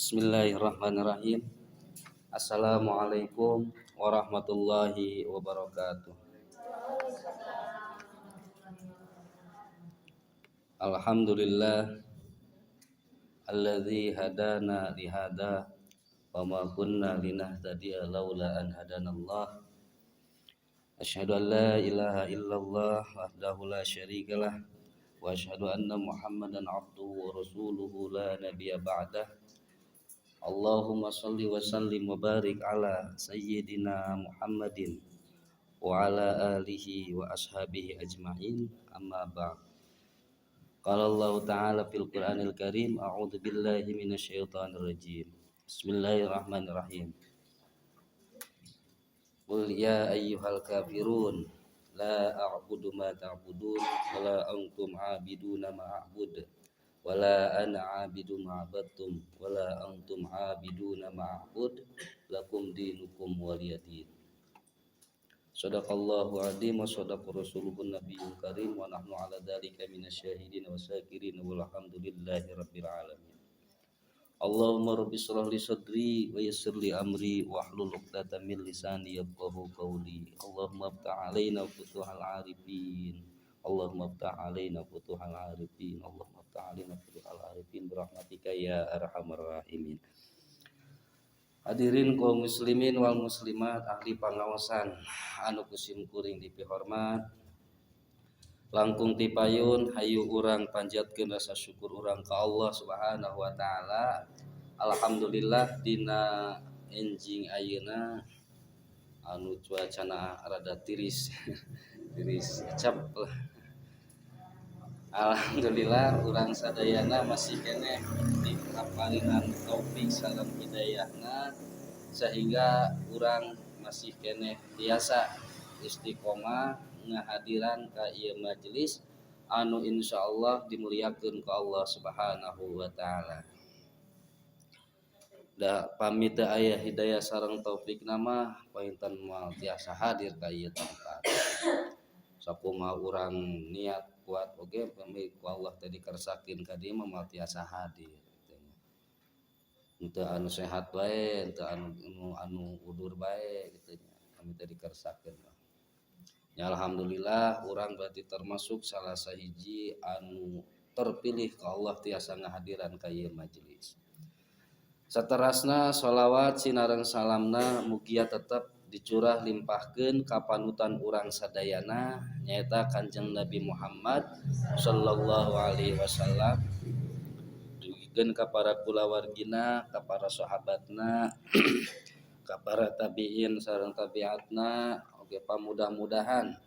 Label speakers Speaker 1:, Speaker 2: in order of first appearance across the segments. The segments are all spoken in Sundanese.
Speaker 1: Bismillahirrahmanirrahim. Assalamualaikum warahmatullahi wabarakatuh. Alhamdulillah alladzi hadana lihada wa ma kunna linahtadiya laula an hadanallah. Asyhadu an la ilaha illallah wahdahu la syarikalah wa asyhadu anna Muhammadan abduhu wa rasuluhu la nabiyya ba'dah. Allahumma salli wa sallim wa barik ala sayyidina Muhammadin wa ala alihi wa ashabihi ajma'in, amma ba'd. Qala Allah ta'ala fil Qur'anil Karim, a'udzu billahi minasyaitonir rajim. Bismillahirrahmanirrahim. Qul ya ayyuhal kafirun la a'budu ma ta'budun wa la antum 'abiduna ma a'bud wa la ana 'abidu ma 'abadtum wa la antum 'abiduna ma a'bud lakum dinukum waliyadin. Sadaqallahu azim wa sadaqa rasuluhun nabiyul karim wa nahnu ala dzalika minasyahidin wa syakirin walhamdulillahi rabbil alamin. Allahumma rabbi shrah li sadri wa yassir li amri wahlul 'uqdatam min lisani yafqahu qawli. Allahumma aftah alaina futuhal arifin. Allahumma aftah alaina futuhal arifin. Allahumma aftah alaina futuhal arifin bi rahmatika ya arhamar rahimin. Hadirin kaum muslimin wal muslimat ahli pangaosan anu kusim kuring dipihormat, langkung tipayun hayu urang panjatkeun rasa syukur urang ka Allah Subhanahu wa taala. Alhamdulillah dina enjing ayeuna anu cuacana rada tiris tiris ecep lah. Alhamdulillah urang sadayana masih keneh dipaparinan taufik sareng hidayahna sehingga urang masih keneh tiasa istiqomah ngahadiran ka ieu majelis anu insyaallah dimuliakeun ku Allah Subhanahu wa taala. Da pamit teu aya hidayah sareng taufikna mah panginten moal tiasa hadir ka ieu tempat. Sakumaha urang niat kuat oge pamit ku Allah teh dikersakeun ka dieu mah moal tiasa hadir. Henteu anu sehat bae, henteu anu udur bae kitu nya, pamit teh dikersakeun mah. Ya alhamdulillah urang berarti termasuk salah sahiji anu terpilih ka Allah tiasa ngahadiran ka ieu majelis. Saterasna sholawat sinareng salamna mugia tetep dicurah limpahkeun ka panutan urang sadayana nyaeta Kanjeng Nabi Muhammad sallallahu alaihi wasallam, dugikeun ka para kulawargina, ka para sahabatna, ka para tabiin sareng tabiatna. Oge pamudah-mudahan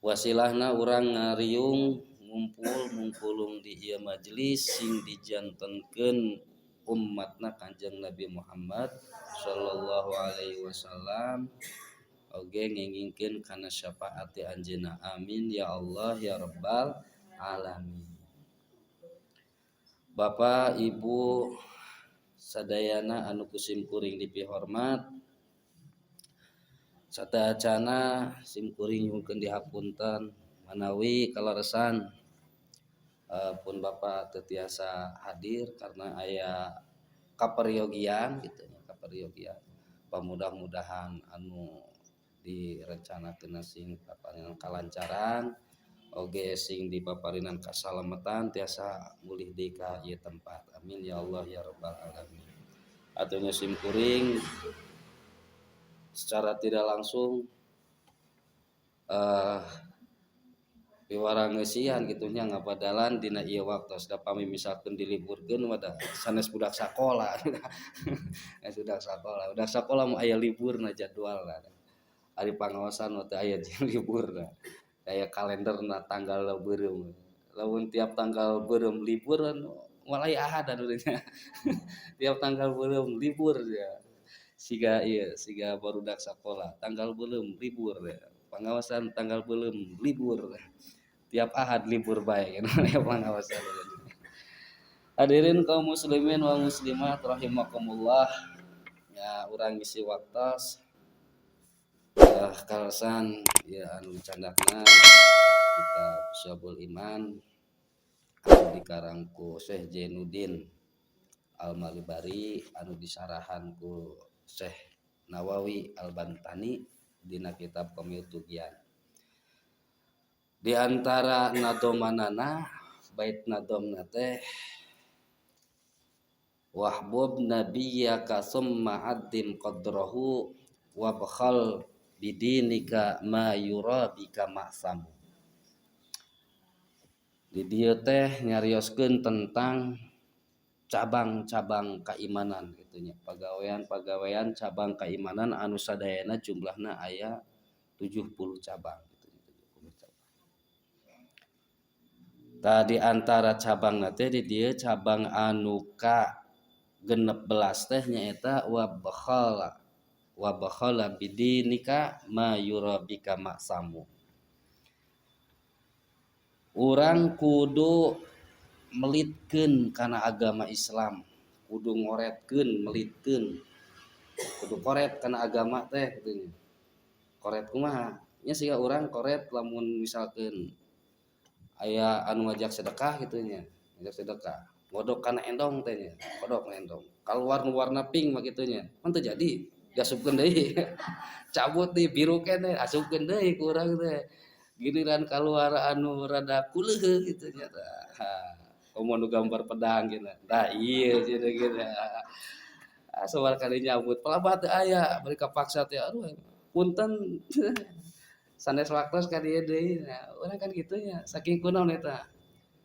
Speaker 1: wasilahna urang ngariung ngumpul mungkulung di ieu majelis sing dijantenkeun umatna Kanjeng Nabi Muhammad sallallahu alaihi wasallam, oge ngengingkeun kana syafaat ti anjeunna. Amin ya Allah ya rabbal alamin. Bapak Ibu sadayana anu kusim kuring dipihormat, sateuacana sim kuring nyuhunkeun dihapunten manawi kaleresan pun Bapak teu tiasa hadir karena aya kaperyogian gitu nya, kaperyogian. Pamudah-mudahan anu direncanakeun sing paparinan kalancaran oge sing dipaparinan kasalametan tiasa mulih deui ka ieu tempat. Amin ya Allah ya rabbal alamin. Atuh sim kuring secara tidak langsung piwarang ngeusian kitu nya ngabadalan dina ieu waktos, da pami misalkeun diliburkeun mah da sanes budak sakola. Sanes budak sakola, budak sakola mah aya liburna jadwalna. Ari pangaosan mah teu aya liburna. Aya kalenderna tanggal beureum. Lamun tiap tanggal beureum libur moal aya ahad anu nya. Tiap tanggal beureum libur ya. Siga ieu siga barudak sakola, tanggal beureum libur ya. Pangaosan tanggal beureum libur. Tiap ahad libur bae pangaosan. Hadirin kaum muslimin wal muslimat rahimakumullah. Ya urang ngisi waktos kaleresan ya anu candakna kitab Syu'abul Iman anu dikarang ku Syekh Jainuddin Al-Malibari anu disarahan ku Syekh Nawawi Al-Bantani dina kitab Qamil Tughyan. Di antara nadomanana bait nadomna teh wahbub nabiyyaka summa addim qadrahu wabkhal bidinika ma yurabika ma'samu. Di dieu teh nyarioskeun tentang cabang-cabang keimanan gitu nya, pagawean-pagawean cabang keimanan anu sadayana jumlahna aya 70 cabang gitu, 70 cabang. Tadi antara cabang teh di dieu cabang anu ka 16 teh nyaeta wabkhala wabkhala bidinika ma yurabika ma'samu. Urang kudu melitkeun kana agama Islam, kudu ngoretkeun, melitkeun, kudu koret kana agama teh kitu nya. Koret kumaha? Nya siga urang koret lamun misalkeun aya anu ngajak sedekah kitu nya, ngajak sedekah, ngodok kana endong teh nya, kodok kana endong. Kaluar nu warna pink mah kitu nya, pan teu jadi, diasupkeun deui. Cabut deui biru keneh, asupkeun deui ku urang teh. Giliran kaluar anu rada kuleuh kitu nya tah. Komo nu gambar pedang cenah. Tah ieu cenah gitu. Ah sabar kali nyabut, pelabah teu aya, bari kapaksa teh aduh punten. Sanes waktos ka dieu deui. Nah, urang kan kitu nya, saking kunaon eta.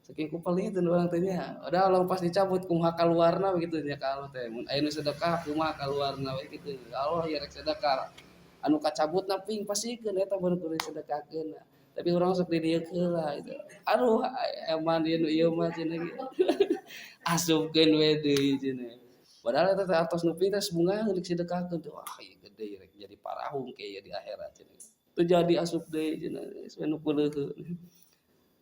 Speaker 1: Saking ku pelit urang teh nya. Udah pas dicabut kumaha kaluarna begitu nya ka Allah teh. Mun aya nu sedekah kumaha kaluarna we kitu. Ya Allah ieu rek sedekah. Anu kacabutna ping pasikeun eta baru kudu disedekahkeun. Tapi urang sok di dieu heula gitu. Aduh eman ieu nu ieu mah cenah gitu. Asupkeun we deui cenah. Padahal eta teh atos nu ping teh bunga rek disedekahkeun teh. Wah ieu gede rek jadi parahung ke ieu di akhirat cenah. Teu jadi asup deui cenah geus we nu kuleuheun.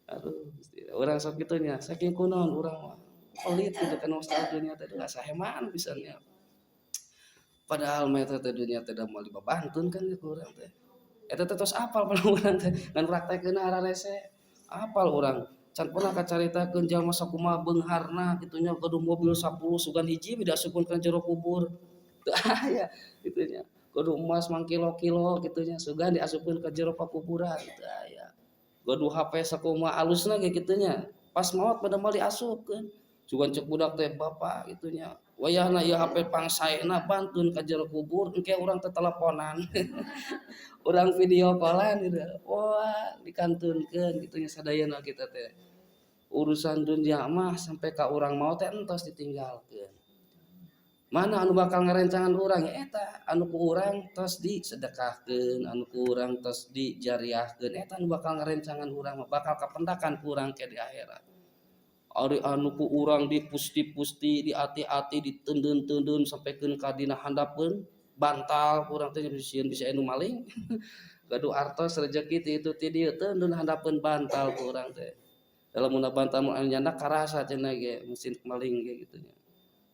Speaker 1: Aduh Gusti, urang sok kitu nya, saking kunaon urang mah pelit gitu kan masalah dunia teh asa heman pisan nya. Padahal mah eta teh dunia teh da moal dibabantun kan ku urang teh. Eta teh tos apal pada urang teh, ngan praktekeunna hararese. Apal urang, can pernah kacaritakeun jalma sakumaha beungharna kitu nya gaduh mobil 10 sugan hiji we diasupkeun ka jero kubur. Teu aya kitu nya. Gaduh emas mangkilo-kilo kitu nya sugan diasupkeun ka jero pakuburan teu aya. Gaduh HP sakumaha alusna ge kitu nya, pas maot pada moal diasupkeun. Sugan ceuk budak teh bapak kitu nya. Wayahna ieu HP pangsaena bantun ka jero kubur engke urang teh teleponan. Urang video callan gitu. Wah, dikantunkeun kitu nya sadayana kita teh. Urusan dunia mah sampai ka urang maot teh entos ditinggalkeun. Mana anu bakal ngarencangan urang ya eta anu ku urang tos disedekahkeun, anu ku urang tos dijariahkeun eta anu bakal ngarencangan urang mah bakal kapendakan ku urang ke di akhirat. Ari anu ku urang dipusti-pusti, diati-ati, diteundeun-teundeun sampikeun ka dina handapeun bantal ku urang teh sieun bisa anu maling. Gaduh artos rejeki ti itu ti dieu teundeun handapeun bantal ku urang teh. Dalam mun bantal mun anu nyandak karasa cenah ge mesin maling ge kitu nya.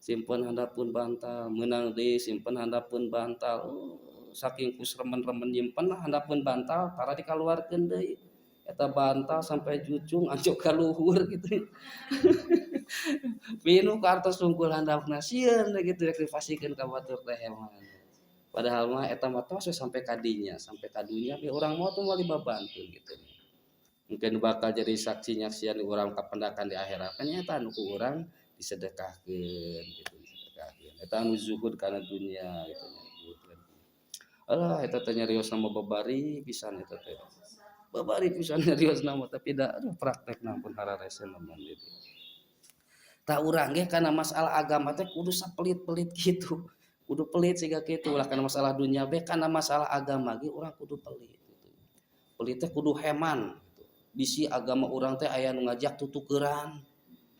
Speaker 1: Simpen handapeun bantal, meunang deui simpen handapeun bantal. Oh, saking ku remen-remen nyimpen handapeun bantal tara dikaluarkeun deui. Eta bantal sampai jucung anjuk ka luhur gitu. Pinuh ku artos tungkul handapna sieun gitu rek dipasikeun ka batur teh heman. Padahal mah eta mah tos we sampai ka dinya, sampai ka dunya ge urang maot moal dibabantun gitu. Mungkin bakal jadi saksi nyaksian urang kapendakan di akhirat kan eta anu ku urang disedekahkeun gitu, disedekahkeun. Eta anu zuhud kana dunia gitu nya. Alah eta teh nyariosna mah babari pisan eta teh. Babari pisan nyariosna mah tapi da aduh praktekna pun hararese mah gitu. Tah urang ge kana masalah agama teh kudu sapelit-pelit kitu. Kudu pelit siga kitu ulah kana masalah dunia be kana masalah agama ge urang kudu pelit gitu. Pelit teh kudu heman gitu. Bisi agama urang teh aya nu ngajak tutukeran.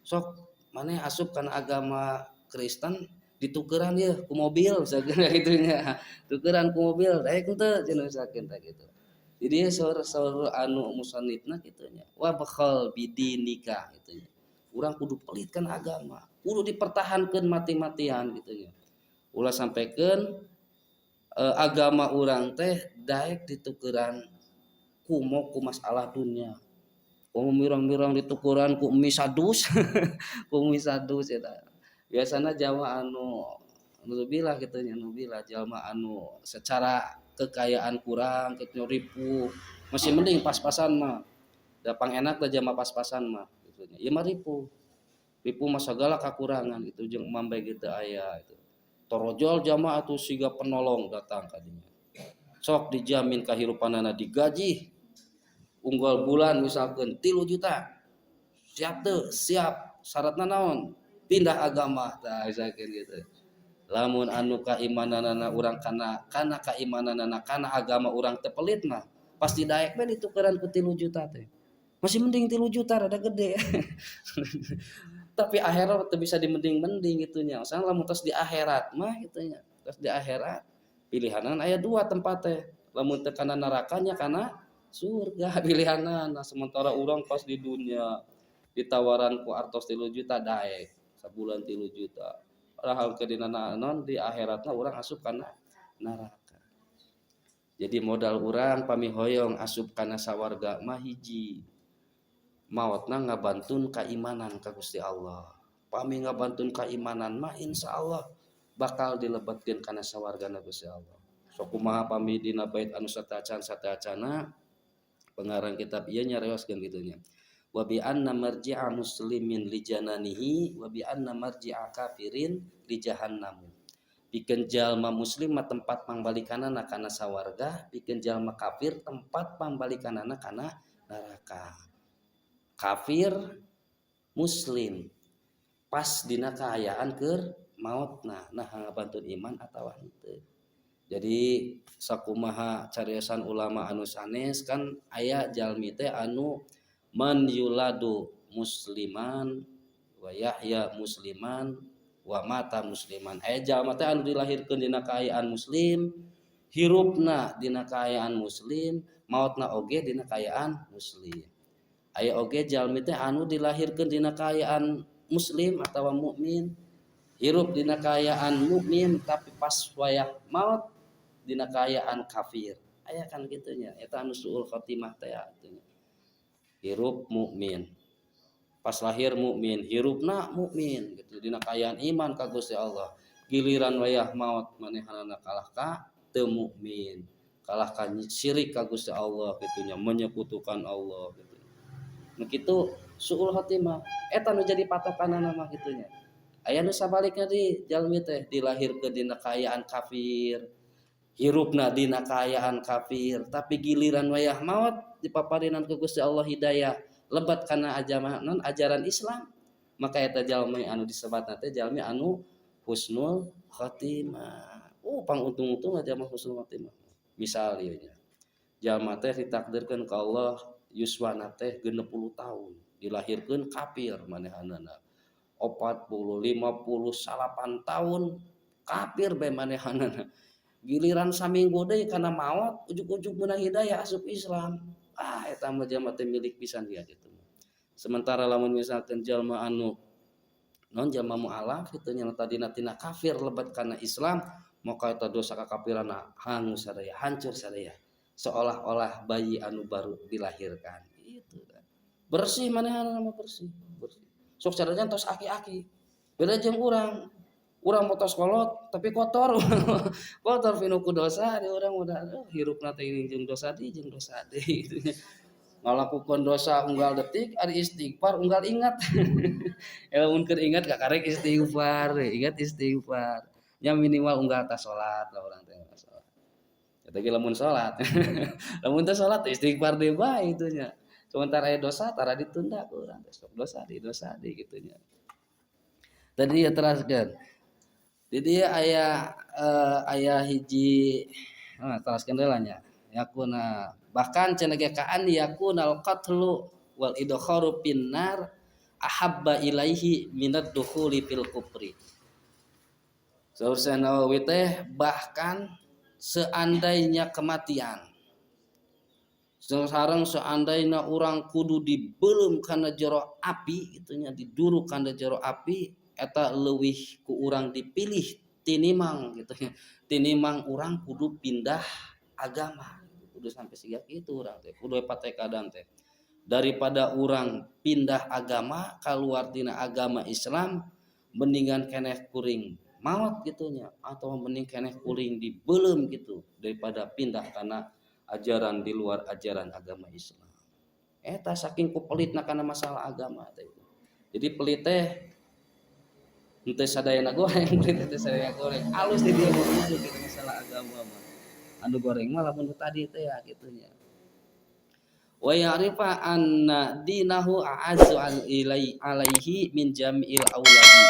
Speaker 1: Sok maneh asup kana agama Kristen ditukeran yeuh ku mobil misalkan kitu nya. Tukeran ku mobil daek henteu cenah misalkan teh kitu. Jadi saur-saur anu musannifna kitu nya. Wa bakhal bidinika kitu nya. Urang kudu pelit kana agama, kudu dipertahankeun mati-matian kitu nya. Ulah sampikeun agama urang teh daek ditukeran kumo ku masalah dunia. Komo mirang-mirang ditukeran ku mie sadus, ku mie sadus eta. Biasana jalma anu naudzubillah kitu nya, naudzubillah, jalma anu secara kekayaan kurang kitu, ripuh, masih mending pas-pasan mah da, pangenak da jalma pas-pasan mah kitu nya. Ieu mah ripuh, ripuh mah sagala kakurangan gitu, jeung mambe gitu aya gitu. Torojol jamaah atuh siga penolong datang ka dinya, sok dijamin kahirupanana, digaji unggal bulan misalkan 3 juta, siap tuh? Siap. Syaratna naon? Pindah agama. Tah, misalkan gitu. Lamun anu kaimananana urang kana kana kaimananana kana agama urang teu pelit mah, pasti daek we ditukeran ku 3 juta teh. Masih mending 3 juta, rada gede, tapi akhirat teu bisa dimending-mending gitu nya. Soalnya lamun tos di akhirat mah gitu nya, tos di akhirat pilihanan aya dua tempat teh, lamun teu kana nerakanya kana surga pilihanana. Sementara urang pas di dunia ditawaran ku artos 3 juta, daek sabulan 3 juta, padahal ke dina non di akhiratna urang asup kana neraka. Jadi modal urang pami hoyong asup kana sawarga mah hiji, maotna ngabantun keimanan ka Gusti Allah. Pami ngabantun keimanan mah, insya Allah bakal dilebetkeun kana sawargana Gusti Allah. Sok kumaha pami dina bait anu satacan satacana pengarang kitab ieu nyarioskeun kitu nya, wa bi anna marji'a muslimin li jananihi wa bi anna marji'a kafirin li jahannam. Pikeun jalma muslim mah tempat pangbalikanana kana sawarga, pikeun jalma kafir tempat pangbalikanana kana neraka. Kafir muslim pas dina kaayaan keur maotna, nah, ngabantun iman atawa henteu. Jadi sakumaha cariosan ulama anu sanes kan, aya jalmi teh anu man yuladu musliman wa yahya musliman wa mata musliman. Aya jalma teh anu dilahirkeun dina kaayaan muslim, hirupna dina kaayaan muslim, maotna oge dina kaayaan muslim. Aya oge jalmi teh anu dilahirkeun dina kaayaan muslim atawa mukmin, hirup dina kaayaan mukmin, tapi pas wayah maot dina kaayaan kafir. Aya kan kitu nya, eta anu suul khotimah teh nya. Hirup mukmin, pas lahir mukmin, hirupna mukmin gitu, dina kaayaan iman ka Gusti Allah, giliran wayah maot manehanana kalah ka teu mukmin, kalah ka syirik ka Gusti Allah gitu nya, menyekutukan Allah gitu. Nu kitu suul khotimah, eta nu jadi patokanana mah kitu nya. Aya nu sabalikna, di jalmi teh dilahirkeun dina kaayaan kafir, hirupna dina kaayaan kafir, tapi giliran wayah maot dipaparinan ku Gusti Allah hidayah, lebat kana agama non ajaran Islam, maka eta jalmi anu disebatna teh jalmi anu husnul khotimah. Oh, panguntung-untung aja mah husnul khotimah. Misal ieu nya, jalma teh ditakdirkeun ka Allah yuswana teh 60 tahun, dilahirkeun kafir manehanana, 40 59 tahun kafir bae manehanana, giliran saminggu deui kana maot ujug-ujug meunang hidayah, asup Islam. Ah, eta mah jalma teh milik pisan dia gitu. Sementara lamun misalkan jalma anu non jalma mualaf kitu nya, tadina tina kafir lebat kana Islam, maka eta dosa kakafiranna hangus sadaya, hancur sadaya, seolah-olah bayi anu baru dilahirkan itu kan. Bersih manehna mah, bersih bersih. Sok caranya tos aki-aki, beda jeung urang. Urang mau tos kolot tapi kotor, kotor pinuh ku dosa. Di urang udah hirupna teh jeung dosa di jeung dosa deui gitu nya. Ngalakukeun dosa unggal detik, ari istighfar unggal ingat ya. Lamun keur ingat kakarek istighfar, ingat istighfar nya, minimal unggal tas salat lah urang teh salat. Eta ge lamun salat, lamun teu salat istighfar deui bae itu nya. Sementara aya dosa tara ditunda ku urang teh, sok dosa di dosa di gitu nya. Tadi ya teraskeun di dia aya aya hiji, nah, teraskeun heula nya. Yakuna bahkan cenah ge kaan yakunal qatlu wal idkharu finnar ahabba ilaihi minad dukhuli fil kufri. Saur Syekh Nawawi teh, bahkan seandainya kematian sareng seandainya orang kudu dibelum kana jero api gitu nya, diduruk kana jero api, eta leuwih ku urang dipilih tinimang gitu nya, tinimang urang kudu pindah agama. Kudu sampai siga kitu urang teh, kudu patekadan teh, daripada urang pindah agama, keluar tina agama Islam. Mendingan keneh kuring maot gitu nya, atau mending keneh kuring dibeuleum gitu daripada pindah karena ajaran di luar ajaran agama Islam. Eta saking ku pelitna kana masalah agama teh. Jadi pelit teh henteu sadayana goreng, pelit teh sadayana goreng. Alus di dieu mah gitu masalah agama mah. Anu goreng mah lamun tadi teh ya kitu nya. Wa ya'rifa anna dinahu a'azzu ilai alaihi min jami'il auladi.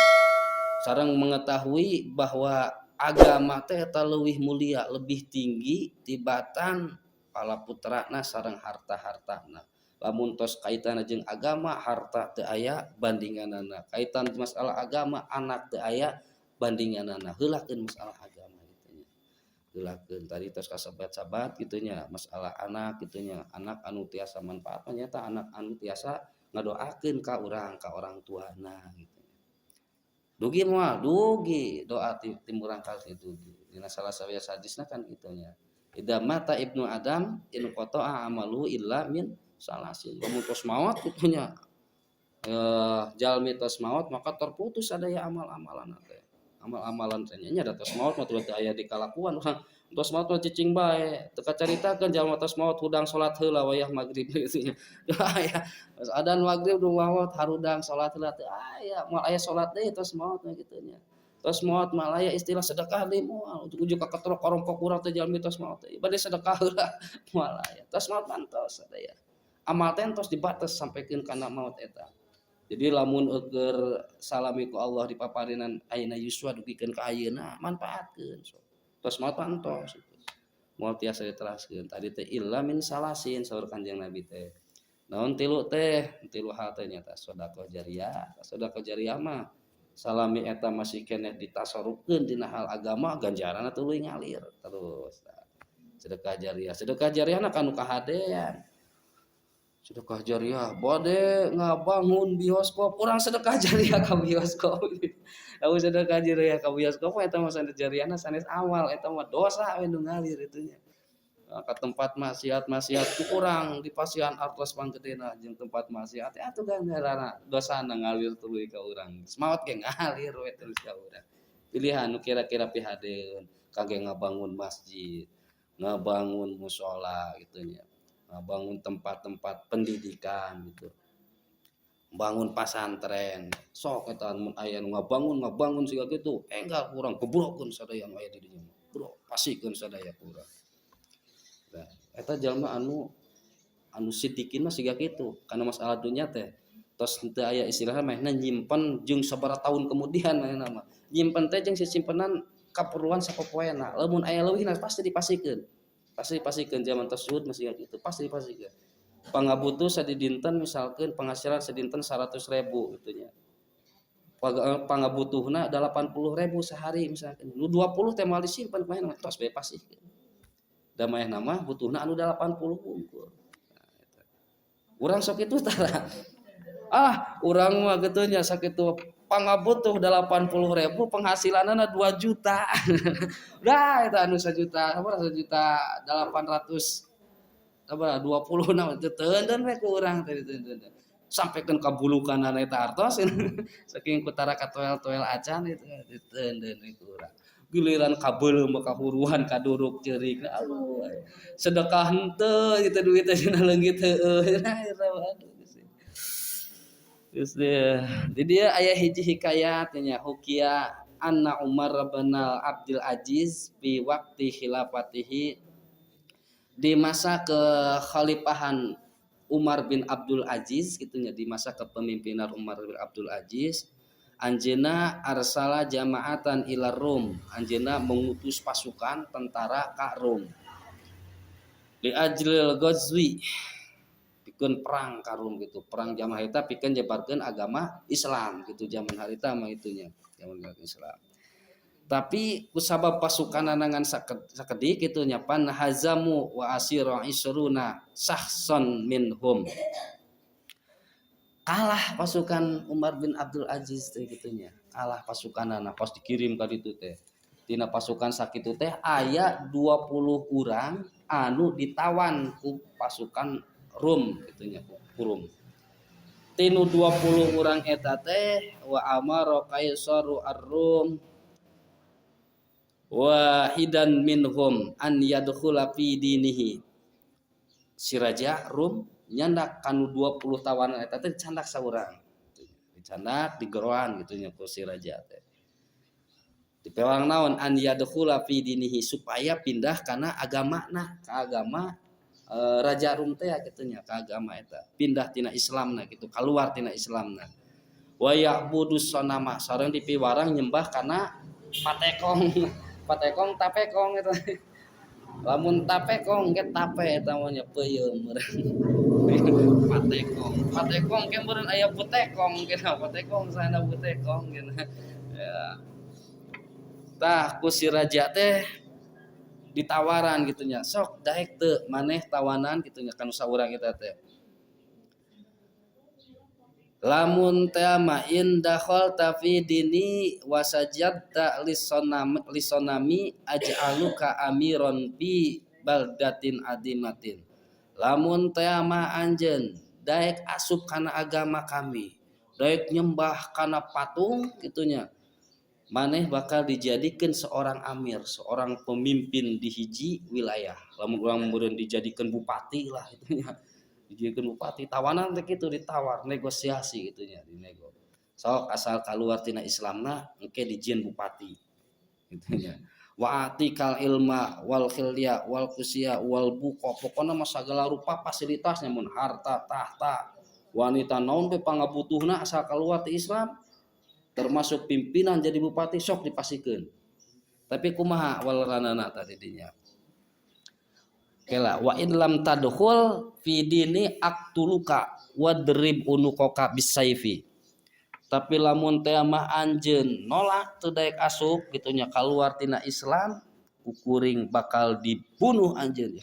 Speaker 1: Sareng mengetahui bahwa agama teh eta leuwih mulia, lebih tinggi tibatan pala putrana sareng harta-hartana. Lamun tos kaitanna jeung agama, harta teu aya bandinganana. Kaitan masalah agama, anak teu aya bandinganana. Heulakeun masalah agama gitu nya. Heulakeun tadi tos kasebat-sabat kitu nya, masalah anak kitu nya. Anak anu tiasa manfaat mah nyaeta anak anu tiasa ngadoakeun ka urang, ka orang tuana gitu. Dugi moal dugi doa ti murangkalih dugi. Dina salah sawios hadisna kan kitu nya. Idza mata ibnu Adam inqata'a amalu illa min salasin. Lamun tos maot kitu nya, jalmi tos maot maka terputus sadaya amal-amalan teh. Amal-amalan teh nya da tos maot mah teu aya dikalakuan urang. Tos maot mah cicing bae. Teu kacaritakeun jalma tos maot hudang salat heula wayah magrib kitu nya. Teu aya. Tos adan magrib nu maot harudang salat heula teu aya. Moal aya salat deui tos maot mah kitu nya. Tos maot mah aya istilah sedekah deui moal. Ujug-ujug kaketrok karompok urang teh jalmi tos maot teh. Bade sedekah heula moal aya. Tos maot mah entos sadaya. Amal teh entos dibates sampikeun kana maot eta. Jadi lamun eueur salami ku Allah dipaparinan ayeuna yuswa dugikeun ka ayeuna manfaatkeun sok. Tos maot mah entos gitu. Moal tiasa diteraskeun. Tadi teh illa min salasin saur Kanjeng Nabi teh. Naon tilu teh? Tilu hal teh nyaeta sedekah jariah. Sedekah jariah mah salami eta masih keneh ditasarufkeun dina hal agama ganjaranna tuluy ngalir terus. Sedekah jariah. Sedekah jariah na kanu kahadean. Sedekah jariah bade ngabangun bioskop, urang sedekah jariah ka bioskop. Lamun sedekah jariah ka bioskop eta mah sanes jariahna sanes amal, eta mah dosa we nu ngalir itu nya. Ka tempat maksiat-maksiat ku urang dipasihan artos panggedena jeung tempat maksiat atuh ganjaranna dosana ngalir tuluy ka urang. Maot ge ngalir we terus ka urang. Pilihan nu kira-kira pihadeun kangge ngabangun masjid, ngabangun mushola gitu nya. Ngabangun tempat-tempat pendidikan gitu. Bangun pasantren. Sok eta mun aya nu ngabangun siga kitu, enggal urang gebrokeun sadaya nu aya di dinya mah. Bro, pasikeun sadaya ku urang. Nah, eta jalma anu sidikin mah siga kitu. Kana masalah dunya teh tos teu aya istilahna manehna nyimpen jeung sabaraha tahun kemudian manehna mah. Nyimpen teh jeung sisimpenan kaperluan sapopoena. Lamun aya leuwihna pasti dipasikeun. Pasti dipasikeun zaman tos zuhud masih gitu, pasti dipasikeun. Pangabutuh sadidinten misalkeun penghasilan sadinten 100.000 gitu nya. Pangabutuhna 80.000 sehari misalkeun. Nu 20 teh moal disimpen kumaha tos bae pasikeun. Da manehna mah butuhna anu 80 wungkul. Nah, eta. Urang sok kitu tara. Ah, urang mah kitu nya sakitu pangabutuh 80.000 penghasilanna 2 juta. Dah eta anu sajuta, sabaraha sajuta 800 sabaraha 20 na teu teundeun we ku urang teh teundeun. Sampikeun ka bulukanana eta artos saking ku tara katoel-toel acan itu teundeun we ku urang. Giliran kabeuleum mah kahuruan kaduruk ceurik. Aduh, sedekah henteu kitu duit teh cenah leungit heueuh. Nah, eta aduh. Geus deh. Di dieu aya hiji hikayat nya hukiya anna Umar bin Abdul Aziz bi waqti khilafatihi di masa kekhalifahan Umar bin Abdul Aziz gitu nya, di masa kepemimpinan Umar bin Abdul Aziz anjeunna arsala jama'atan ila Rum, anjeunna mengutus pasukan tentara ka Rum li ajlil ghazwi, pikeun perang ka Rum gitu, perang zaman harita pikeun nyebarkeun agama Islam gitu, zaman harita mah itunya zaman Islam. Tapi kusabab pasukan ngan sakedik gitu nya, pan hazamu wa asira isruna sahson minhum, kalah pasukan Umar bin Abdul Aziz teh gitu nya, kalah pasukanana pas dikirim ka ditu teh. Tina pasukan sakitu teh aya 20 urang anu ditawan ku pasukan Rum gitu nya, ku Rum. Tinu 20 urang eta teh wa amara Kaisaru Ar-Rum wahidan minhum an yadkhula fi dinihi. Si raja Rum nyandak kanu 20 tawanan eta teh dicandak saurang. Dicandak digeroan gitu nya ku si raja teh. Dipewang naon an yadkhula fi dinihi supaya pindah kana agamana, ka agama raja Rum teh kitu nya, ka agama eta. Pindah tina Islamna gitu, keluar tina Islamna. Wa ya'budu sanama, sareng dipiwarang nyembah kana patekong. Patekong tapekong eta. Lamun tapekong ge tape eta mah nya peuyeum meureun. Patekong, patekong ke meureun aya butekong ge patekong sana butekong gitu. Ya. Tah ku si raja teh ditawaran gitu nya, sok daek teu maneh tawanan gitu nya kanu saurang eta teh. Lamun teh mah in dakhalta fi dini wa sajadta lisonami aj'aluka amiron bi baldatin adimatin. Lamun teh mah anjeun daek asup kana agama kami, daek nyembah kana patung kitu nya, maneh bakal dijadikan seorang amir, seorang pemimpin di hiji wilayah. Lamun urang meureun dijadikan bupati lah kitu nya. Dijadikan bupati, tawanan teh kitu ditawar, negosiasi kitu nya, dinego. Sok asal keluar tina Islamna engke dijieun bupati kitu nya. Wa atikal ilma wal khilya wal kusya wal buqa, pokona mah sagala rupa fasilitasnya mun harta, tahta, wanita naon be pangabutuhna asal keluar ti Islam, termasuk pimpinan jadi bupati sok dipasikeun. Tapi kumaha waleranana tadi dinya? Kela wa in lam tadkhul fi dini aqtuluka wadrib unuqaka bisayfi. Tapi lamun teh mah anjeun nolak teu daek asup kitu nya kaluar tina Islam, kukuring bakal dibunuh anjeun.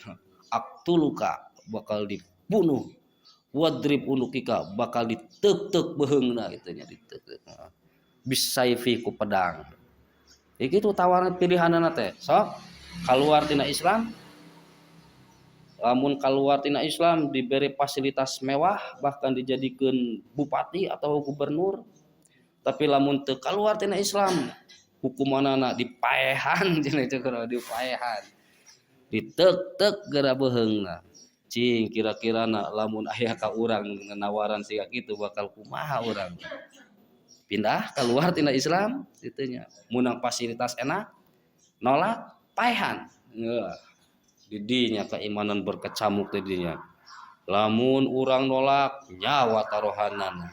Speaker 1: Aqtuluka bakal dibunuh, wadrib unuqika bakal diteuk-teuk beuheungna kitu nya, diteuk-teuk bisayfi ku pedang. Ya kitu tawaran pilihanana teh. Sok kaluar tina Islam, lamun keluar tina Islam diberi fasilitas mewah bahkan dijadikan bupati atau gubernur. Tapi lamun teu keluar tina Islam hukumanana dipaehan cenah itu kudu dipaehan, diteuk-teuk geura beuheungna. Cing kira-kira na lamun aya ka urang nawaran siga kitu bakal kumaha urang? Pindah keluar tina Islam kitu nya, meunang fasilitas enak, nolak paehan. Heuh. Didinya keimanan berkecamuk didinya. Lamun urang nolak nyawa taruhanana,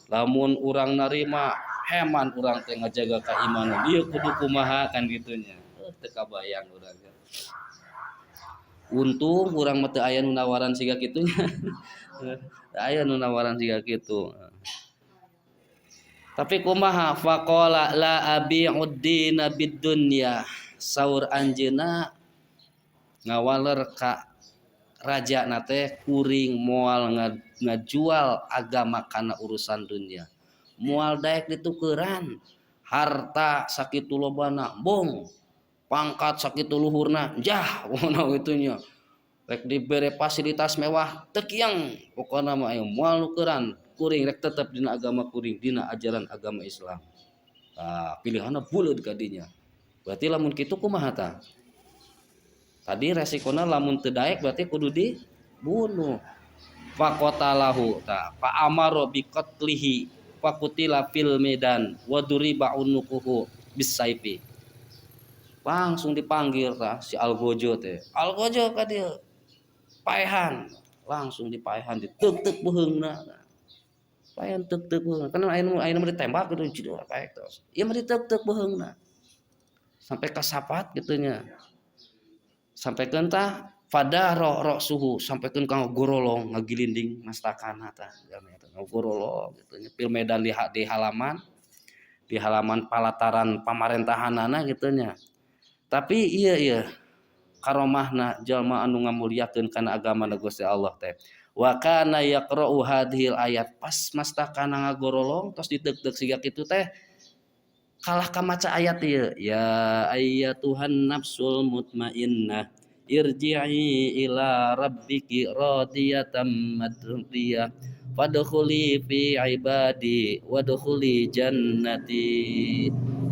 Speaker 1: lamun urang narima heman urang teh ngajaga keimanan, ieu kudu kumaha kan gitunya. Teu kabayang urang. Untung urang mah teu aya nu nawaran siga kitunya. Teu aya nu nawaran siga kitu. Tapi kumaha faqala la abi'ud dina bid dunya, saur anjeunna ngawaler ka raja na teh kuring moal ngajual agama kana urusan dunia, moal daek ditukeran harta sakitu lobana bong, pangkat sakitu luhurna jah pokona kitu nya, rek dibere fasilitas mewah teu kiang pokona mah aya moal nukeran kuring, rek tetep dina agama kuring, dina ajaran agama Islam. Tah pilihanna buleud ka dinya. Berarti lamun kitu kumaha tah? Tadi resikona lamun teu daek berarti kudu dibunuh. Faqatalahu ta fa amara bi qatlihi faqutila fil medan wa duriba unuquhu bisayfi. Langsung dipanggil tah si Algojo teh. Algojo ka dieu. Paehan, langsung dipaehan diteuk-teuk beuheungna. Paehan teuk-teuk beuheungna. Kan aya nu ditembak gitu cedera paeh tos. Ieu mah diteuk-teuk beuheungna. Sampai kasapat kitu nya. Sampaikan tah pada roh suhu sampaikan ka gorolong ngagilinding mastakana tah ngagorolong gitu nya pil medan di halaman palataran pamarentahanana gitu nya. Tapi iya iya karomahna jalma anu ngamuliakeun kana agama na Gusti Allah teh. Wa kana yaqra'u hadhil ayat, pas mastakana ngagorolong tos diteuk-teuk siga kitu teh kalah kamaca ayat ieu, ya ayyatuhan nafsul mutmainnah irji'i ila rabbiki radiyatan mardiyah Fadkhuli fi ibadi wadkhuli jannati.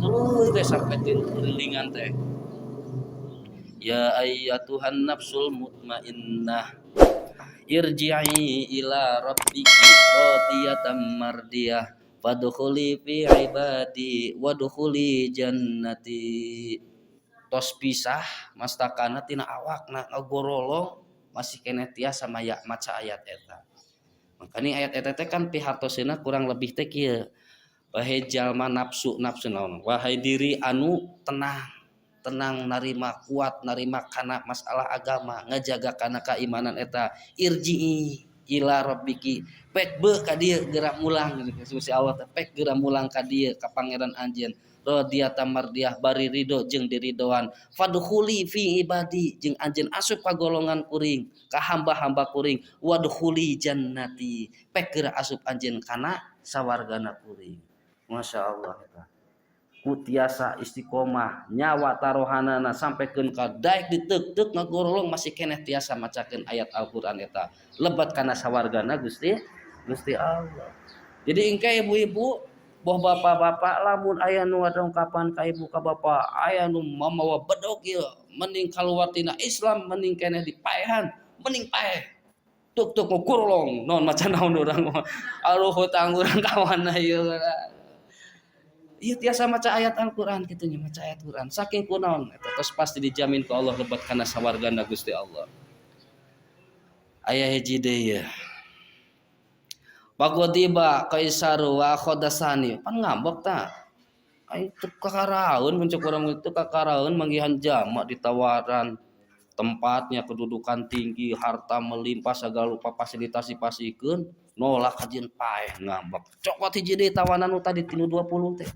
Speaker 1: Tuluy teh sampai tilu kurilingan teh. Ya ayyatuhan nafsul mutmainnah irji'i ila rabbiki radiyatan mardiyah fadkhuli fi ibadi wadkhuli jannati. Tos pisah mastakana tina awakna ngagorolong masih keneh tiasa maya maca ayat eta. Makanya ayat eta teh kan pihartoseuna kurang lebih teh kieu. Wahai jalma nafsu, nafsu naon? Wahai diri anu tenang, tenang narima, kuat narima kana masalah agama, ngajaga kana keimanan eta, irji'i ila rabbiki, pek beuh ka dieu geura mulang gitu. Si Allah teh pek geura mulang ka dieu ka pangeran anjeun, radiyatan mardiyah, bari ridho jeung diridoan, fadkhuli fi ibadi, jeung anjeun asup ka golongan kuring, ka hamba-hamba kuring, wadkhuli jannati, pek geura asup anjeun kana sawargana kuring. Masya Allah, eta ku tiasa istiqomah nyawa tarohanana sampaikeun ka daek diteuk-teuk ngagorolong masih keneh tiasa macakeun ayat Al-Qur'an eta, lebat kana sawargana Gusti Gusti Allah. Jadi engke ibu-ibu boh bapak-bapak, lamun aya nu ngadongkapan ka ibu ka bapak, aya nu mamawa bedog ieu, mending kaluar tina Islam, mending keneh dipaehan, mending paeh tuk tuk ngagorolong naon maca naon urang mah, aduh, hutang urang kawana ieu. Ieu tiasa maca ayat Al-Qur'an kitu nya, maca ayat Qur'an saking kunaon eta tos pasti dijamin ku Allah lebat kana sawargana Gusti Allah. Aya hiji deui ya. Fagodiba Kaisaru wa khodasani, pan ngambek ta aing teu kakaraeun, mun cek urang itu kakaraeun manggihan jama ditawaran tempatnya, kedudukan tinggi, harta melimpah, segala rupa fasilitas dipasihkeun, nolak kajian, paeh, ngambek. Cokot hiji deui tawanan nu tadi tinu 20 teh,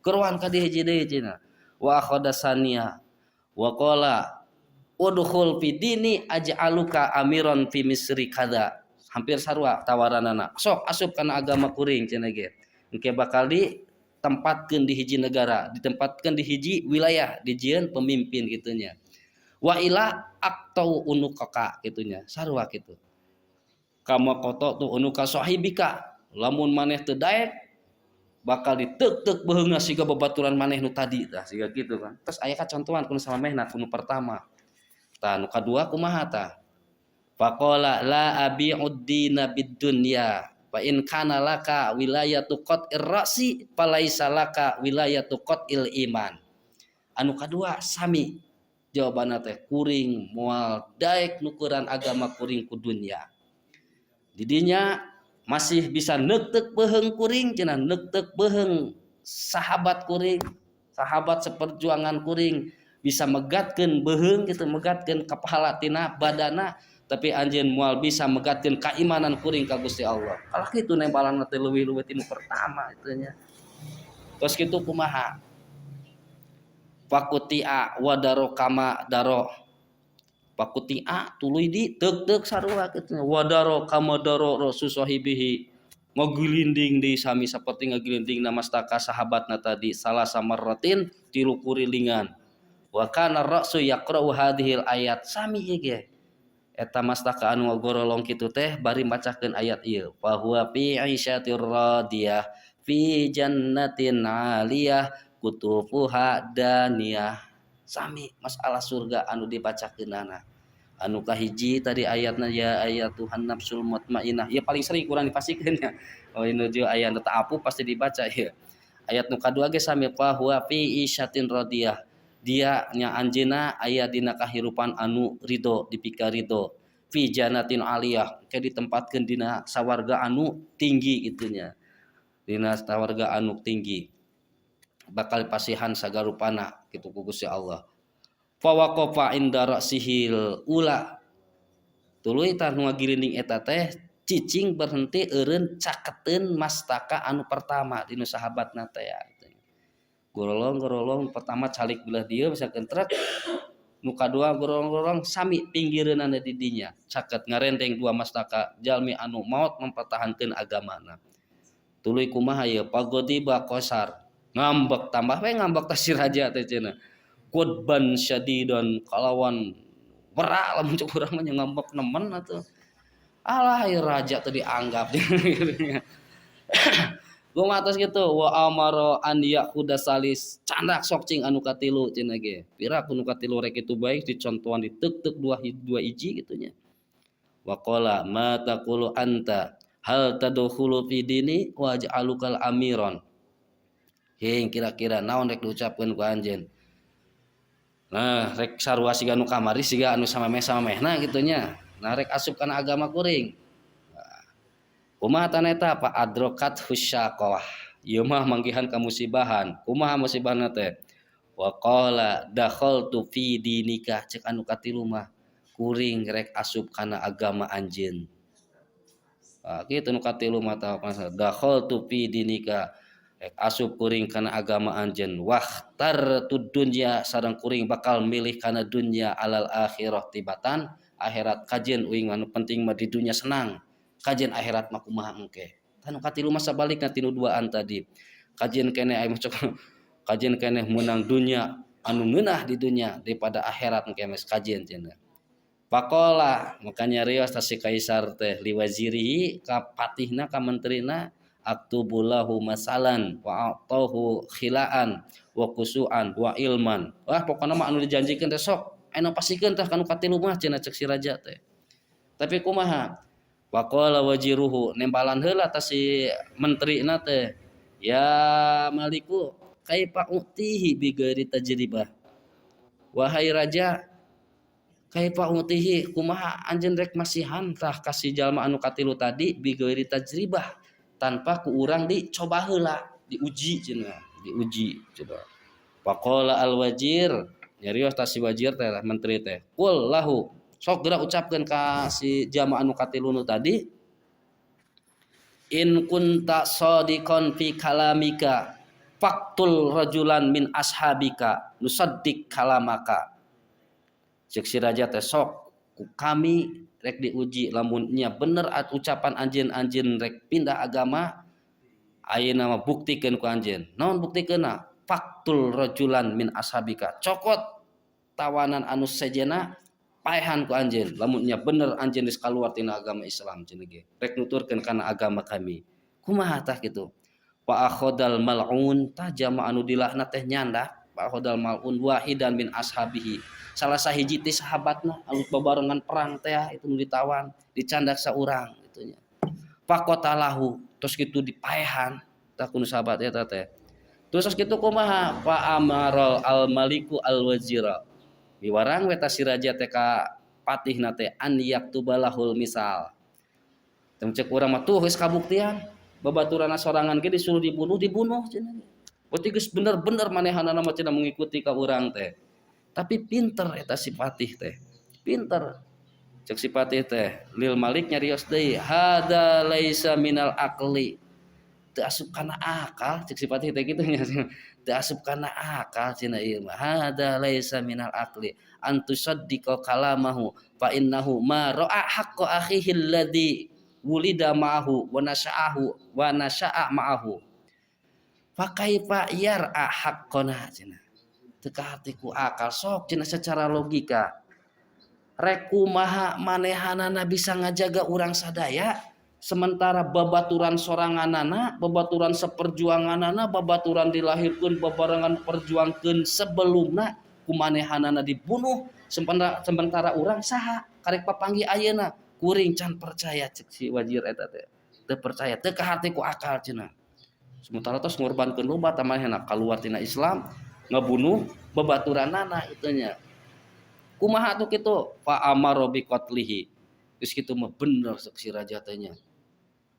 Speaker 1: keruan ka dieu hiji deui cenah. Wa khadasania wa qala udkhul fi dini aj'aluka amiran fi misri kada. Hampir sarua tawaranana, sok asup kana agama kuring cenah ge, engke bakal ditempatkeun di hiji negara, ditempatkeun di hiji wilayah, dijieun pemimpin kitu nya. Wa ila aqtau unuqaka kitu nya, sarua kitu, kama qata'tu unuka sahibika, lamun maneh teu daek bakal diteuk-teuk beuheungna siga babaturan maneh nu tadi tah, siga kitu kan. Terus aya kacontohan kudu samamehna kudu pertama tah, nu kadua kumaha tah? Faqala la abi'ud dina bid dunya, fa in kana laka wilayatu qat'ir ra'si falaisa laka wilayatu qat'il iman. Anu kadua sami jawabanna teh, kuring moal daek nukuran agama kuring ku dunya. Didinya masih bisa neukteup beuheung kuring cenah, neukteup beuheung sahabat kuring, sahabat seperjuangan kuring, bisa megatkeun beuheung kitu, megatkeun kepala tina badana, tapi anjeun moal bisa megatkeun keimanan kuring ka Gusti Allah. Kalah kitu nembalan teh leuwih-leuwih tinu pertama itu nya. Terus kitu kumaha? Fakutia wadaro kama daro, fakutia tuluy di teuk-teuk sarua kitu, wadaro kama daro rasul sahibihi, ngagilinding di sami seperti ngagilinding namastaka sahabatna tadi, salah samarratin, tilu kurilingan. Wa kana ra'su yaqra'u hadhil ayat, sami ieu ge eta mastaka anu ngagorolong kitu teh bari macakeun ayat ieu, fa huwa fi 'isyatir radiyah fi jannatin 'aliyah kutufuha daniyah. Sami masalah surga anu dibacakeunana. Anu kahiji tadi ayatna ya ayyatuhan nafsul mutmainah ya, paling sering kurang dipasikeun nya. Oh, nuju aya nu teu pasti dibaca ya. Ayat nu kadua ge sami, fa huwa fi isyatin radiyah, dia nya anjeuna aya dina kahirupan anu ridho, dipika ridho, fi jannatin aliyah, ke ditempatkeun dina sawarga anu tinggi kitu nya, dina sawarga anu tinggi bakal pasihan sagarupana kitu ku Gusti Allah. Fawaqafa inda ra'sihil ula, tuluy tah nu ngagilinding eta teh cicing, berhenti eureun caketeun mastaka anu pertama dinu sahabatna teh ya. Gorolong gorolong pertama calik belah dieu misalkan truk, nu kadua gorolong-gorolong sami pinggireunana di dinya caket, ngarendeng dua mastaka jalmi anu maot mempertahankeun agamana. Tuluy kumaha ieu? Fagodiba Kaisar, ngambek, tambah we ngambek tah si raja teh cenah, qudban syadidan, kalawan berak, lamun cek urang mah ngambek nemen atuh. Alah, ieu raja teh dianggap. Kumaha tos kitu wa amara an ya'khudha salis, candak sok cing anu katilu cenah ge. Pira ku nu katilu rek kitu bae dicontohan diteuk-teuk dua dua hiji kitu nya. Wa qala ma taqulu anta hal tadkhulu fi dini wa aj'alukal amiron. Hing kira-kira naon rek diucapkeun ku anjeun. Nah, rek sarua siga nu kamari, siga anu samameh-samamehna kitu nya. Nah, rek asup kana agama kuring. Nah, kumaha tah eta fa adrokat husyaqah. Ieu mah manggihan kamusibahan. Kumaha musibahna teh? Wa qala dakhaltu fi dinika, cek anu katilu mah kuring rek asup kana agama anjeun. Nah, kitu nu katilu mah tah, dakhaltu fi dinika, rek asup kuring kana agama anjeun, wakhtartu dunya, sareng kuring bakal milih kana dunya, alal akhirah, tibatan akhirat. Kajeun uing anu penting mah di dunya senang, kajeun akhirat mah kumaha engke. Anu katilu mah sabalikna tinu duaan tadi, kajeun keneh aya cok, kajeun keneh meunang dunya, anu ngeunah di dunya daripada akhirat engke mes kajeun cenah. Faqala, maka nyarios tah si kaisar teh, liwazirihi, ka patihna, ka menterina, aktubu lahu masalan wa a'tahu khilaan wa kusuan wa ilman. Wah, pokona mah anu dijanjikeun teh sok anu pasikeun tah kanu katilu mah cenah, cek si raja teh. Tapi kumaha? Waqala waziruhu, nembalan heula tah si menterina teh, ya maliku, kaifa utihi bi ghairi tajribah. Wahai raja, kaifa utihi, kumaha anjeun rek masihan tah ka si jalma anu katilu tadi, bi ghairi tajribah, tanpa ku urang dicoba heula, diuji cenah, diuji coba. Faqala al wazir, nyarios tah si wazir teh, menteri teh, qul lahu, sok geura ucapkeun ka si jalma anu katilu nu tadi, in kunta shadiqan fi kalamika faqtul rajulan min ashabika nusaddiq kalamaka. Cek si raja teh, sok ku kami rek diuji, lamun nya bener ucapan anjeun, anjeun rek pindah agama ayeuna mah, buktikeun ku anjeun. Naon buktikeunna? Faqtul rajulan min ashabika, cokot tawanan anu sejena, paehan ku anjeun, lamun nya bener anjeun geus kaluar tina agama Islam cenah ge, rek nuturkeun kana agama kami. Kumaha tah kitu? Fa akhadal mal'un, tah jalma anu dilaknat teh nyandak, fa akhadal mal'un wahidan min ashabihi, salah sahiji ti sahabatna anu babarengan perang teh itu nu ditawan, dicandak saurang kitu nya. Faqatalahu, terus kitu dipaehan tah ku sahabat eta teh. Terus kitu kumaha? Fa amaral al maliku al wazira, miwarang we si raja teh ka patihna teh, an yaktubalahul misal. Teu cek urang mah tuh geus kabuktian, babaturanna sorangan ge disuruh dibunuh, dibunuh cenah. Berarti geus bener-bener manehanana mah cenah mengikuti ka urang teh. Tapi pinter eta si patih teh, pinter. Cek si patih teh lil malik, nyarios deui, hada laisa minal aqli, teu asup kana akal, cek si patih teh kitu nya, teu asup kana akal cenah ieu mah. Hada laisa minal aqli an tusaddiqa kalamahu fa innahu ma ra'a haqqa akhihi alladhi wulida ma'ahu wa nasa'ahu wa nasa'a ma'ahu, fa kaifa yar'a haqqona cenah. Teu kahati ku akal, sok cenah secara logika, rek kumaha manehanana bisa ngajaga urang sadaya, sementara babaturan soranganana, babaturan seperjuanganana, babaturan dilahirkeun babarengan perjuangkeun sebelumna ku manehanana dibunuh, sementara sementara urang saha karek papanggih ayeuna? Kuring can percaya, cek si wazir eta teh, teu percaya, teu kahati ku akal cenah. Sementara tos ngorbankeun loba tah manehna, kaluar tina Islam, ngabunuh babaturanana itu nya. Kumaha tuh kitu? Fa amara bi qatlihi. Geus kitu mah bener cek si raja teh nya,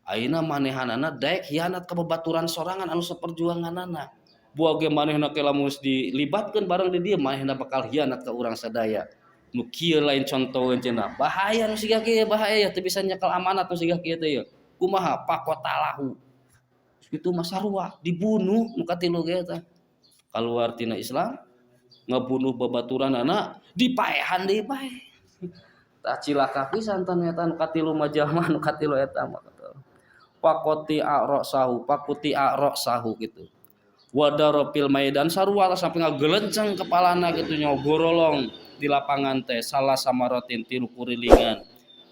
Speaker 1: ayeuna manehanana daek hianat ka babaturan sorangan anu seperjuanganana. Buah ge manehna ke lamun dilibatkeun bareng di dieu, manehna bakal hianat ka urang sadaya. Nu kieu lain contoheun cenah, bahaya nu siga kieu, bahaya, teu bisa nyekel amanat nu siga kieu teh. Yeuh, kumaha? Faqatalahu, kitu mah sarua dibunuh nu katilu ge teh, kaluar tina Islam, ngabunuh babaturanana, dipaehan deui bae. Tah, cilaka pisan tan eta nu katilu mah, jalma nu katilu eta mah. Faquti'a ra'sahu, faquti'a ra'sahu gitu, wadara fil maidan, sarua sampai ngagelenceng kepalana gitu nya, gorolong di lapangan teh, salasa marratin, tilu kurilingan.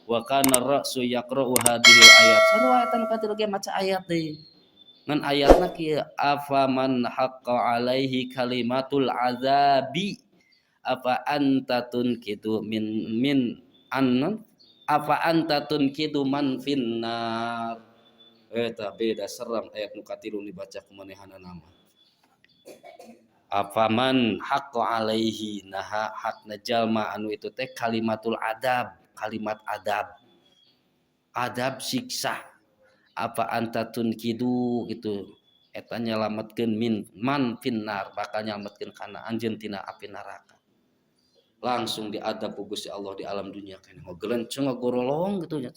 Speaker 1: Wa kana ra'su yaqra'u hadhihi ayat. Sarua eta nu katilu ge maca ayat deui. Ngan ayatna kieu, afaman haqqa alaihi kalimatul azabi apa anta tunkidu min min an apa anta tunkidu man finnar. Eta beda seram ayat nu katilu dibaca ku manehanana mah. Afaman haqqa alaihi, naha hakna jalma anu itu teh kalimatul adab, kalimat adab, adab siksa. Apa anta tunkidu gitu eta nyalametkeun min man finnar, bakal nyalametkeun kana anjeun tina api neraka. Langsung diadab ku Gusti Allah di alam dunia keneh ngagelenceng ngagorolong gitu nya.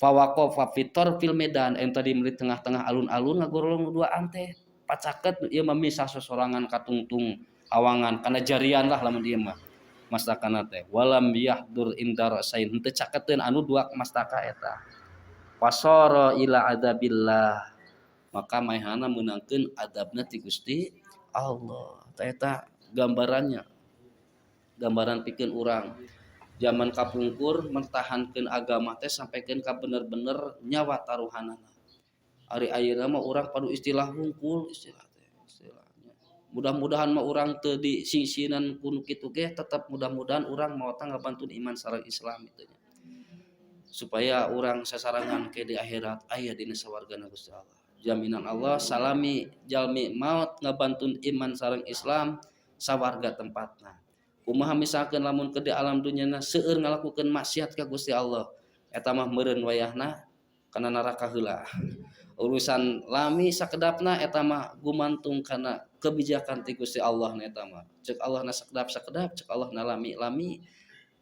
Speaker 1: Fawaqafa fi tarfil medan, en tadi di tengah-tengah alun-alun ngagorolong duaan teh pacaket ieu mah misah sosorangan katungtung awangan kana jarian lah lamun ieu mah mastakana teh. Walam yahdur indar sain, henteu caketeun anu dua mastaka eta. Fasara ila adzabillah, maka maehana meunangkeun adabna ti Gusti Allah. Tah eta gambarannya, gambaran pikeun urang zaman kapungkur mertahankeun agama teh sampaikan ka bener-bener nyawa taruhanana. Ari ayeuna mah urang padu istilah hungkul istilah teh istilahnya. Mudah-mudahan mah urang teu disingsinan ku nu kitu ge, tetep mudah-mudahan urang maot ngabantun iman sareng Islam itu nya. Supaya urang sasarangan ke di akhirat aya dina sawargana Gusti Allah. Jaminan Allah salami jalmi maot ngabantun iman sareng Islam sawarga tempatna. Kumaha misalkeun lamun ke di alam dunyana seueur ngalakukeun maksiat ka Gusti Allah, eta mah meureun wayahna kana neraka heula. Urusan lami sakedapna eta mah gumantung kana kebijakan ti Gusti Allah na eta mah. Cek Allah na sakedap-sakedap, cek Allah na lami-lami.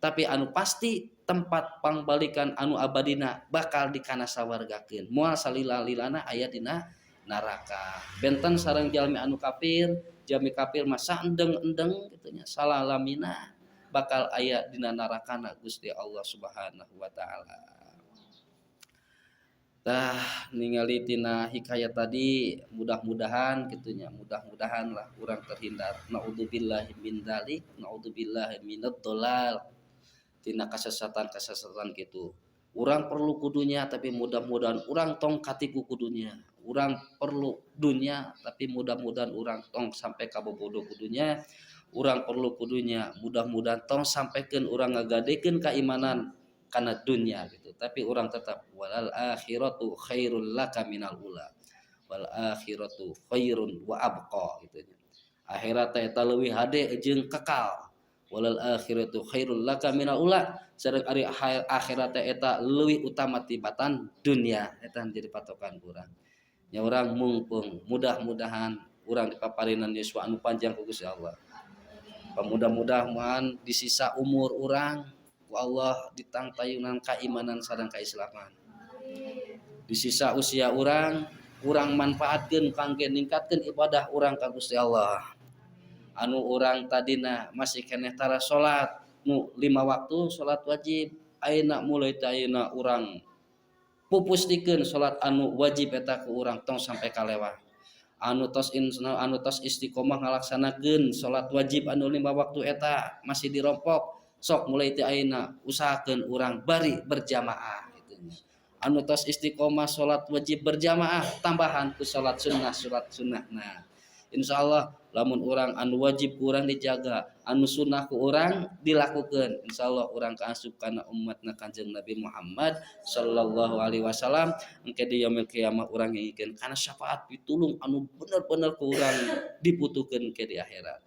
Speaker 1: Tapi anu pasti tempat pangbalikan anu abadina bakal dikana sawargakeun. Moal salila-lilana aya dina neraka. Benten sareng jalmi anu kafir, jalmi kafir mah saendeng-endeng kitu nya, salalamina bakal aya dina narakana Gusti Allah Subhanahu wa taala. Tah ningali tina hikayat tadi, mudah-mudahan kitu nya, mudah-mudahan lah urang terhindar. Naudzubillahi min dzalik, naudzubillahi minad dhalal. Tina kesesatan-kesesatan kitu. Urang perlu kudunya tapi mudah-mudahan urang tong katipu kudunya. Urang perlu dunia tapi mudah-mudahan urang tong sampai kabobodo kudunya. Urang perlu kudunya, mudah-mudahan tong sampaikan urang ngagadekeun keimanan kana dunia gitu. Tapi urang tetap walal akhiratu khairul laka minal ula. Wal akhiratu khairun wa abqa gitu nya. Akhirat teh eta leuwih hade jeung kekal. Walal akhiratu khairul laka minal ula. Sareng ari akhirat teh eta leuwih utama tibatan dunia. Eta jadi patokan urang. Nya urang mungpung mudah-mudahan urang dipaparinan yuswa anu panjang ku Gusti Allah. Pamudah-mudahan di sisa umur urang ku Allah ditangtayunan keimanan sareng keislaman. Di sisa usia urang, urang manfaatkeun kangge ningkatkeun ibadah urang ka Gusti Allah. Anu urang tadina masih keneh tara salat nu 5 waktu salat wajib, ayeuna mulai teh ayeuna urang pupustikeun salat anu wajib eta ku urang tong sampai kalewat. Anu tos anu tos istiqomah ngalaksanakeun salat wajib anu 5 waktu eta masih dirompok, sok mulai teh ayeuna usahakeun urang bari berjamaah gitu nya. Anu tos istiqomah salat wajib berjamaah tambahan ku salat sunnah, salat sunnah. Nah, insyaallah lamun urang anu wajib ku urang dijaga, anu sunnah ku urang dilakukeun, insyaallah urang kaasup kana umatna Kanjeng Nabi Muhammad sallallahu alaihi wasallam. Engke di yaumil kiamah urang ngingikeun kana syafaat pitulung anu bener-bener ku urang dibutuhkeun ke di akhirat.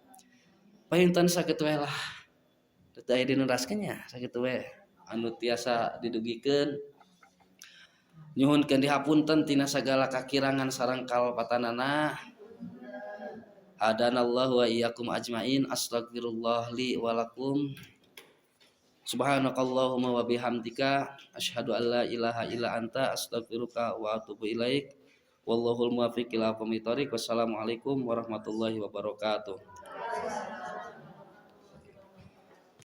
Speaker 1: Painten sakitu we lah. Teu aya dineraskeun nya sakitu we anu tiasa didugikeun. Nyuhunkeun dihapunten tina sagala kakirangan sareng kalepatanana. Hadanallahu wa iyyakum ajmain. Astagfirullah li wa lakum. Subhanakallahumma wa bihamdika asyhadu an la ilaha illa anta astaghfiruka wa atubu ilaik. Wallahul muwaffiq ila aqwamit thoriq. Wassalamualaikum warahmatullahi wabarakatuh.